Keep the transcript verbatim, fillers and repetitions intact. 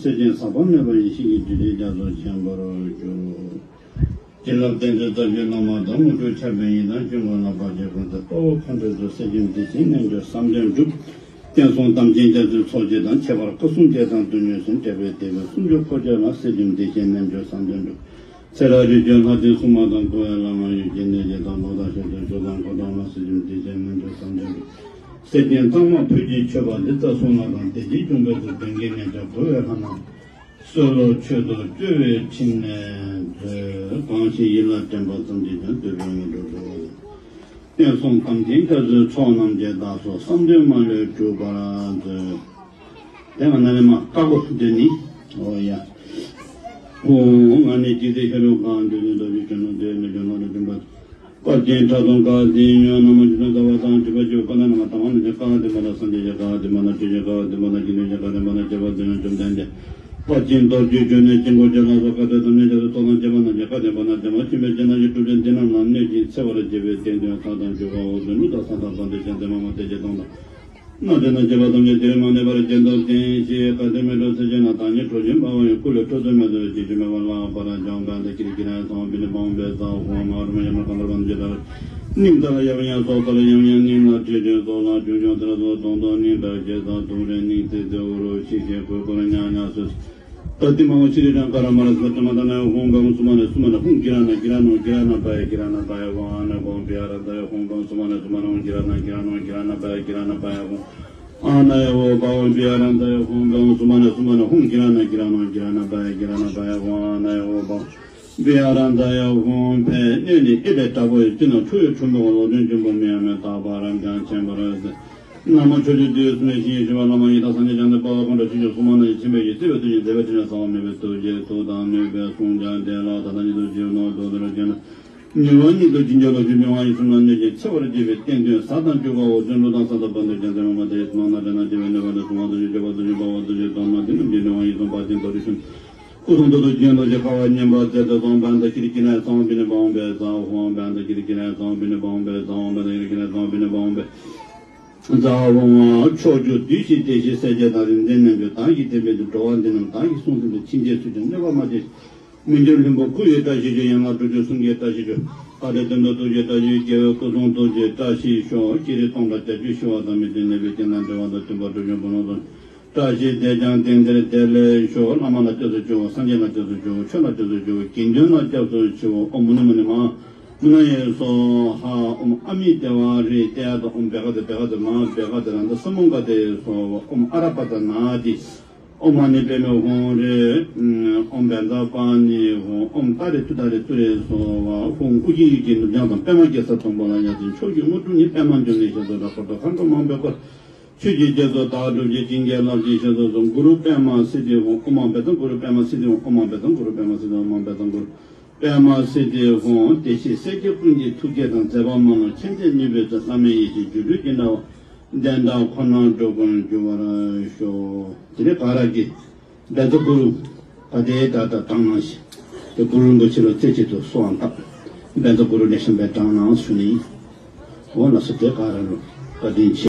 སེམས་ཅན་ཟག་པ་མེད་པ་ཡེ་ཤེས་ཀྱི་བདུད་རྩིས་རྒྱ་མཚོ་བྱིན་པར་གྱུར། བྱིན་རླབས་རྟེན་འབྲེལ་རྩ་བརྒྱུད་བླ་མ་དང་། དངོས་གྲུབ་ཆར་འབེབས་ཡི་དམ་ཆོས་སྐུ་ལ་བབ་ཅིང་ཀུན་ཏུ་དཔའ་བོ་མཁའ་འགྲོའི་ཚོགས། སེམས་ཅན་བདེ་ཞིང་རྣལ་འབྱོར་བསམ་དོན་འགྲུབ། བསྟན་སྲུང་དམ་ཅན་རྒྱ་མཚོའི་ཚོགས་བཅས་དང་། ཁྱད་པར་སྐུ་གསུམ་རྒྱལ་དང་དུས་མཉམ་གསུམ། དྲེགས་པའི་སྡེ་དཔོན་སུམ་ཅུ་འཁོར་བཅས་ལ། སེམས་ཅན་བདེ་ཞིང་རྣལ་འབྱོར་བསམ་དོན་འགྲུབ། ཚེ་རབས་རིམ་བྱོན་ལྷ་ལྡན་སྲུང་མ་དང་། འཁོར་བའི་ལམ་ལ་ཡོད་ཅིང་གནས་བརྒྱད་དང་། ལོག་ལྟ་ཞེ་སྡང་སྤྱོད་དང་འཁོར་དང་ལ། སེམས་ཅན་བདེ་ཞིང་རྣལ་འབྱོར་བསམ་དོན་འགྲུབ། སེམས་ཅན་གཙང་མ་ཕུད་ཀྱི་མཆོད་པ་འདི། རྩ་གསུམ་ལ་དང་དེ་བཞིན་སྐྱོང་བའི་ཚུལ། བན་དགེ་མཉམ་གཞག་འཁོར་བའི་ལྷ་རྣམས། གསོལ་ལོ་མཆོད་དོ་བཅོལ་བའི་ཕྲིན་ལས་མཛོད། གང་ཞིག་ཡིད་ལ་དྲན་པ་ཙམ་གྱིས་ཀྱང་། འདོད་པའི་དངོས་གྲུབ་སྩོལ་བ་ཡི། བསྟན་སྲུང་དམ་ཅན་རྒྱ་མཚོའི་ཚོགས་རྣམས་ཀྱིས། བདག་སོགས་བསམ་དོན་མ་ལུས་འགྲུབ་པར་མཛོད། དེ་མ་ན་ལེ་མ་ཀ་གོ་འདི་ནི། ཨོ་ཡ། ཧོ། ང་ནི་འཇིག་རྟེན་ཤར་ལུས་གང་། འདོད་དོན་ལྟ་བུའི་ཆོས་རྣམས་ཏེ། མི་འགྱུར་ལམ་རིམ་བདེན་པ། དཔལ་ཆེན་ཕྲག་དོག་བཀའ་བདེན་ཡོད། རྣམ་མང་སྤྱི་དོན་རྩ་བ་དང་། སྒྲིབ་པ་བཅུ་པོ་བཀའ་ན་མ་དང་བ་ནི་བཀའ་བདེན་པ་ལ། སངས་རྒྱས་ཀྱི་བཀའ་བདེན་པ་ལ། ཆོས་ཀྱི་བཀའ་བདེན་པ་ལ། སྐྱེ་བ་བདེན་ཡོད་བཅོམ་ལྡན་འདས། དཔལ་ཆེན་རྡོ་རྗེ་འཆང་ནས་དཀྱིལ་འཁོར་རྒྱ་ལ་སོགས། བཀའ་སྩལ་དང་ནས་རྒྱ་མཚོའི་ཚོགས་དང་བཅས་པ་རྣམས་ཀྱིས། བཀའ་བདེན་པ་ན་བདེན་པ། ཆོས་མེད་ཅེ་ན་ཞེས་གྲུབ་ཅིང་། དེ་རྣམས་ལ་གནོད་ཅིང་འཚེ་བར་བྱེད་པའི་སྡེ་དོན་ས་དང་བཅུ་པའོ། ཟུང་དུ་ད་ས་དང་བར་དུ་ཞེན་མཛད་མ་མོ་དེ་ཅི་དང་དང་། སྣ་དེ་ན་བྱེད་པ་ཐམས་ཅད་དེ་བས་མ་གནས་པར་བྱེད་དོ། དེ་ཞེས་བཀའ་དྲིན་མི་འགྲོ་ཚེ་ཅན་ན། བདག་ཉིད་ཁྲོ་ཆུའི་འབབ་བ་ཡི། སྐུ་ལས་ཁྲོ་ཚུལ་མེད་དོ་ཞེས། ཆོས་མེད་པ་ལ་བར་བྱང་བན་དྷ་ཀིར་ཀི་ར་ཡ་ཚང་བ་པི་ནི་བང་བེ་ས་ཧོ་མ་རུ་མ་ཡ་མ་ཀ་མར་བན་དྷ་ཀིར་ཀི་ར་ཡ་སྙིང་ད་ལ་ཡ་བ་ཡ་སོགས་ད་ལ་ཡ་བ་ཡ་སྙིང་ལ་ཁྲིད་ཅིང་སོགས་ལ་ཆུང་ཆུང་དེ་ལ་སོགས་དོང་དོ་སྙིང་དར་ཞེས་དང་དུང་རེ་སྙིང་ཚིག་ཚེ་འུ་རུ་ཤིག་ཤིག་གོས་གོས་ལ་ཉག་ཉག་སོ། ད་ཏི་མ་བ་ཤི་རི་ཀྲང་ཀ་ར་མ་ར་སི་ཏྲ་མ་ད་ན་ཡ་ཧོང་གང་སུ་མ་ན་སུ་མ་ན་ཧོང་ཀི་ར་ན་ཀི་ར་ནོ་ཀི་ར་ན་པ་ཡ་ཀི་ར་ན་པ་ཡ་ཧོང་ཨ་ན་ཧོང་པི་ཡ་ར་ད་ཡ་ཧོང་གང་སུ་མ་ན་སུ་མ་ན་ཧོང་ཀི་ར་ན་ཀི་ར་ནོ་ཀི་ར་ན་པ་ཡ་ཀི་ར་ན་པ་ཡ་ཧོང་ཨ་ན་ཡ་ཧོ་པ་ཧོང་པི་ཡ་ར་ད་ཡ་ཧོང་གང་སུ་མ་ན་སུ་མ་ན་ཧོང་ཀི་ར་ན་ཀི་ར་ནོ་ཀི་ར་ན་པ་ཡ་ཀི་ར་ན་པ་ཡ་ཧོང་ཨ་ན་ཡ་ཧོ་པ་པི་ཡ་ར་ད་ཡ་ཧོང་ཕེ་གནས་ནི་ཨི་ལེ་དྲག་པོ་ཡི་སྤྱི་ན་ཁྲོ་ཡི་ཁྲོ་མོ་ལོ་ཆུང་ཆུང་པོ་མི་ཡ་མེ་ད་པ་རམ་ཅང་ཆེན་པོ་ར་ཟེ། ན་མོ་ཆོས་ཀྱི་བདུད་སུ་མེད་ཞིང་ཞི་བ་ལ་མ་ཡི་དྭགས་སངས་རྒྱས་བྱང་སེམས་དཔའ་བོ་ཁོང་ཁྲོ་ཆུང་ཆུང་སུ་མ་ན་ཡི་ཆེན་པོ་ཡི་བརྩེ་བའི་ཐུགས་ཀྱིས་མཛད་པའི་ཕྲིན་ལས་གསང་བ་མེད་པའི་ཐུགས་རྗེ་མཐུ་དང་ནུས་པའི་གསུང་བྱ་དེ་ལ་ད་ལྟ་ཉིད་དུ་བྱིན་ནོ་འགྲོ་དོན་ལ་བྱོན་ན། ཉེ་བར་ཉིད་དུ་བྱིན་གྱིས་རློབ་ཅིང་མྱོང་བ་ཡིད་གསུམ་ལ་གནོད་ཅིང་འཚེ་བར་བྱེད་པའི་སྟེང་དོན་ས་དང་བཅུ་པའོ། བརྩོན་འགྲུས་དང་ས་དང་བར་དུ་བྱོན་ཏེ་མ་མ་དེ་ཡི་ཚོགས་ན་དེ་ན་དེ་བའི་གནོད་པ་ནི་གསུང་བ་དུ་ཞུ་སྐྱོབ་པ་དུ་ཞུ་འབབ་བ་དུ་ཞུ་དོན་ན་དེ་རྣམས་ཀྱི་གནོད་པ་ཡིད་གསུམ་འབར་ཞིང་རྡོ་རུ་ཤུན། སྐུ་གསུང་ཐུགས་སུ་བྱིན་རློབ་ཅིང་དཀའ་བ་ཉེན་པ་སེལ་ཏེ་སོང་བན་དྷ་ཀིར་ཀི་ར་ཡ་ཚང་བ་པི་ནི་བང་བེ་ཛ་ཧོང་། བན་དྷ་ཀིར་ཀི་ར་ཡ་ཚང་བ་པི་ནི་བང་བེ་ཛ་ཧོང་། བན་དྷ་ཀིར་ཀི་ར་ཡ་ཚང་བ་པི་ནི་བང་བེ་ཛ་ཧོང་། ཕྱོགས་བཅུ་འདུས་ཤིང་བརྟན་ཞིང་སྲས་བཅས་དང་རིགས་ལྡན་རྣམས་ཀྱི་བདག་གིས་བསྟན་པའི་འགྲོ་བ་འདི་རྣམས་བདག་གིས་གསུངས་ཟིན་པའི་ཕྱིན་ཆད་སུ་ཀྱང་གནོད་པ་མ་བྱེད། མི་འགྱུར་ལྷུན་པོ་སྐུ་ཡི་བཀྲ་ཤིས་ཤོག་ཡན་ལག་དྲུག་ཅུ་གསུང་གི་བཀྲ་ཤིས་ཤོག་ལྷ་འདྲེ་གདོན་བགེགས་གདུག་པའི་བཀྲ་ཤིས་ཤོག་རྒྱལ་བའི་སྐུ་གསུང་ཐུགས་ཀྱི་བཀྲ་ཤིས་ཤོག་སྤྱན་རས་གཟིགས་དང་བརྒྱ་བྱིན་ཞི་བ་དང་མི་མཐུན་ནད་པའི་རྐྱེན་དང་འབྲེལ་བ་དང་མཐུན་པ་གྲུབ་ཅིང་བུ་ལོན་དང་བཀྲ་ཤིས་བདེ་ཆེན་གཏན་བདེར་བདེ་ལེགས་ཤོག་བླ་མ་ལ་སྐྱབས་སུ་མཆིའོ། སངས་རྒྱས་ལ་སྐྱབས་སུ་མཆིའོ། ཆོས་ལ་སྐྱབས་སུ་མཆིའོ། དགེ་འདུན་ལ་སྐྱབས་སུ་མཆིའོ། ཨོཾ་མུ་ན་མུ་ནི་མ། མུ་ན་ཡེ་སྭཱ་ཧཱ། ཨོཾ་ཨ་མི་དེ་ཝ་རི་ཏེ་ཡ་ཏོ། ཨོཾ་བྷེ་ག་ཏེ་བྷེ་ག་ཏེ་མ་བྷེ་ག་ཏེ་ར་ནནྡ་ས་མུ་ག་ཏེ་སྭཱ་ཧཱ། ཨོཾ་ཨ་ར་པ་ཙ་ན་དྷི། ཨོཾ་མ་ཎི་པདྨེ་ཧཱུྃ་རེ། ཨོཾ་བཛྲ་པཱ་ཎི་ཧཱུྃ། ཨོཾ་ཏཱ་རེ་ཏུཏྟཱ་རེ་ཏུ་རེ་སྭཱ་ཧཱ། ཧཱུྃ་ཨོ་རྒྱན་ཡུལ་གྱི་ནུབ་བྱང་དང་། པདྨ་རྒྱལ་ས་དང་པོ་ལ་ཡ་མཚན། ཕྱོགས་བཅུའི་དངོས་གྲུབ་བརྙེས། པདྨ་འབྱུང་གནས་ཞེས་སུ་གྲགས། འཁོར་དང་མཁའ་འགྲོ་མང་པོས་བསྐོར། ཆོས་ཀྱི་རྒྱལ་སྲས་བདག་སྒྲུབ་ཀྱིས། བྱིན་གྱིས་བརླབ་ཅིང་ཞེས་སུ་གསུངས། གུ་རུ་པདྨ་སིདྡྷི་ཧཱུྃ། ཨོཾ་མ་བཛྲ་གུ་རུ་པདྨ་སིདྡྷི་ཧཱུྃ། ཨོཾ་མ་བཛྲ་གུ་རུ་པདྨ་སིདྡྷི་ཧཱུྃ། ཨོཾ་མ་བཛྲ་གུ་རུ་པདྨ་སིདྡྷི་ཧཱུྃ། བདེ་གཤེགས་སྲས་བཅས་ཀུན་གྱི་ཐུགས་བསྐྱེད་དང་། མཛད་པ་སྨོན་ལམ་མཁྱེན་བརྩེ་ནུས་པའི་ཚུལ། བླ་མའི་ཡེ་ཤེས་སྒྱུ་འཕྲུལ་གྱི་དྲ་བ། དེ་འདྲ་ཁོ་ནར་འགྲོ་ཀུན་འབྱུང་བར་ཤོག་དེ་ནས་ག་ར་གི་བཛྲ་གུ་རུ་ག་དེ་ད་ད་དྲངས་གནང་ཞིང་། དེ་གུ་རུ་རིན་པོ་ཆེ་ལ་རྩེ་གཅིག་ཏུ་གསོལ་བ་བཏབ། བཛྲ་གུ་རུ་ལེགས་ཤོམ་སྦེ་དྲངས་གནང་ཞུ་ནི་ཡིན། འོ་ལགས་སོ། དེ་ག་ར་ལོ་བཀའ་དྲིན་ཆེ།